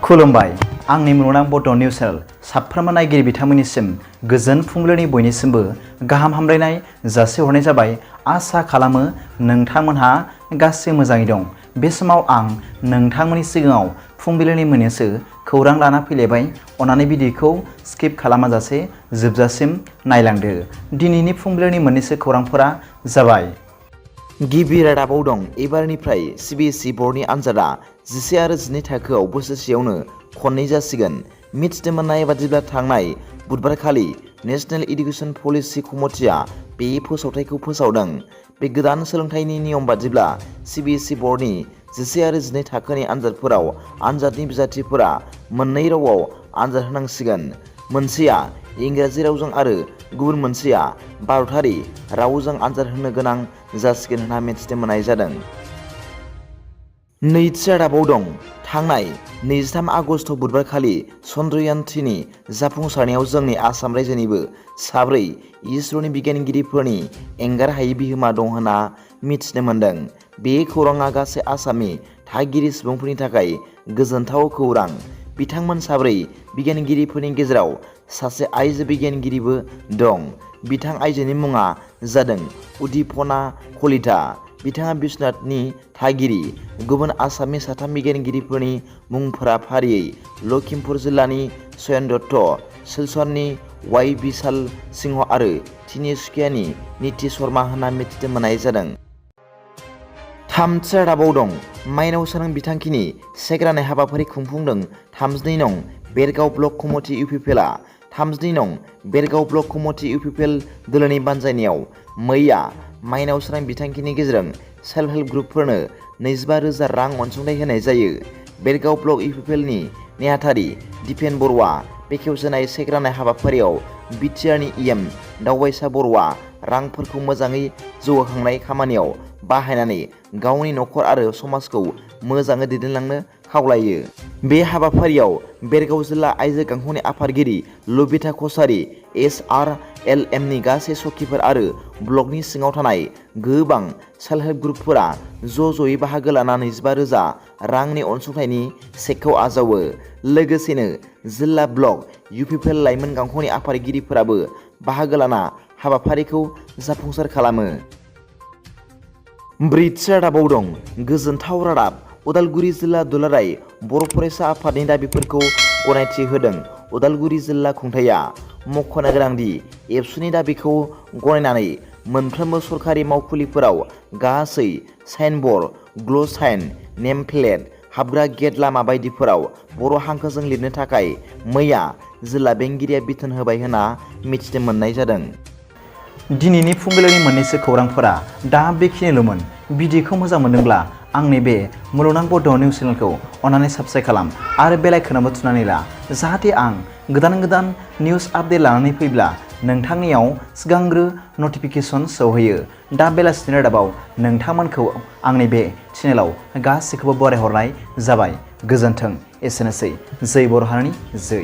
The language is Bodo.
खुलुमबाय आंनि मुलुगनां बड' निउस चेनेल साफ्रोमबो नायगिरि बिथांमोननिसिम गोजोन फुंबिलिनि बयनिसिमबो गाहाम हामलायनाय जासिहरनाय जाबाय। आसा खालामो नोंथांमोनहा गासै मोजाङै दं। बे समाव आं नोंथांमोननि सिगाङाव फुंबिलिनि मोननैसो खौरां लाना फैलायबाय। अन्नानै भिडिअखौ स्किप खालामाजासे जोबजासिम नायलांदो। दिनैनि फुंबिलिनि मोननैसो खौरांफोरा जाबाय। गिबि रादाबाव दं एबारनिफ्राय CBSE बर्डनि आनजादा 11 आरो 12 थाखोआव बोसोरसेयावनो खननै जासिगोन। मिथिनो मोननाय बादिब्ला थांनाय बुधबारखालि नेशनेल इडुकेशन पलिसि कमिटिआ बे फोसावथायखौ फोसावदों। बे गोदान सोलोंथाइनि नियम बादिब्ला CBSE बर्डनि 11 आरो 12 थाखोनि आनजादफोराव आनजादनि बिजाथिफोरा मोननै रावाव आनजाद होनांसिगोन। मोनसेया इंराजि रावजों आरो गुबुन मोनसेया भारतारि रावजों आनजाद होनो गोनां जासिगोन होनना मिथिनो मोननाय जादों। नैथि रादाबाव दं थांनाय 23 आगस्ट बुधबारखालि चन्द्रयान-3नि जाफुंसारनायाव जोंनि आसाम रायजोनिबो 4 इसर'नि बिगियानगिरिफोरनि एंगार हायै बिहोमा दं होनना मिथिनो मोनदों। बे खौराङा गासै आसामनि थागिरि सुबुंफोरनि थाखाय गोजोनथाव खौरां। बिथांमोन 4 बिगियानगिरिफोरनि गेजेराव सासे आइजो बिगियानगिरिबो दं। बिथां आइजोनि मुङा जादों उद्दीपना कलिता। बिथाङा बिश्वनाथनि थागिरि। गुबुन आसामनि 3 बिगियानगिरिफोरनि मुंफोरा फारियै लखिमपुर जिल्लानि सयन दत्त, सिलचरनि वाइ बिशाल सिंह आरो तिनिसुकियानि नीति शर्मा होनना मिथिनो मोननाय जादों। थामथि रादाबाव दं माइनाव सोरां बिथांखिनि चेक राननाय हाबाफारि खुंफुंदों 32 नं बेरगाव ब्लक कमिटि UPPL आ। 32 नं बेरगाव ब्लक कमिटि UPPL दोलोनि बानजायनायाव मैया माइनाव सोरां बिथांखिनि गेजेरजों सेल्फ हेल्प ग्रुपफोरनो 25,000 रां अनसुंथाइ होनाय जायो। बेरगाव ब्लक UPPL नि नेहाथारि दिपेन बर'आ बेखेवजेननाय चेक राननाय हाबाफारियाव BTR-नि EM दावबायसा बर'आ रांफोरखौ मोजाङै जौगाखांनाय खामानियाव बाहायनानै गावनि नखर आरो समाजखौ मोजाङै दैदेनलांनो खावलायो। बे हाबाफारियाव बेरगाव जिल्ला आइजो गांखंनि आफादगिरि लबिता कछारी, SRLM-नि गासै सखिफोर आरो ब्लकनि सिङाव थानाय गोबां सेल्फ हेल्प ग्रुपफोरा ज'यै बाहागो लाना 25,000 रांनि अनसुंथाइनि चेकखौ आजावो। लोगोसेनो जिल्ला ब्लक UPPL लाइमोन गांखंनि आफादगिरिफोराबो बाहागो लाना हाबाफारिखौ जाफुंसार खालामो। ब्रैथि रादाबाव दं गोजोनथाव रादाब। उदालगुरि जिल्ला दुलाराय बर' फरायसा आफादनि दाबिफोरखौ गनायथि होदों उदालगुरि जिल्ला खुंथाया। मख'नो गोनांदि एबसुनि दाबिखौ गनायनानै मोनफ्रोमबो सरखारि मावखुलिफोराव गासै साइनबर्ड, ग्ल' साइन, नेम प्लेट, हाबग्रा गेट लामा बायदिफोराव बर' हांखोजों लिरनो थाखाय मैया जिल्ला बेंगिरिया बिथोन होबाय होनना मिथिनो मोननाय जादों। दिनैनि फुंबिलिनि मोननैसो खौरांफोरा दा बेखिनिल'मोन। भिडिअखौ मोजां मोनदोंब्ला आंनि बे मुलुगनां बड' निउस चेनेलखौ अन्नानै साबस्क्राइब खालाम आरो बेल आइकनआवबो थुनानै ला, जाहाथे आं गोदान निउस आपडेट लानानै फैब्ला नोंथांनियाव सिगांग्रो नटिफिकेसन सौहैयो। दा बेलासिनि रादाबाव नोंथांमोनखौ आंनि बे चेनेलाव गासैखौबो बरायहरनाय जाबाय। गोजोन्थों। एसेनोसै। जै बर' हारिनि जै।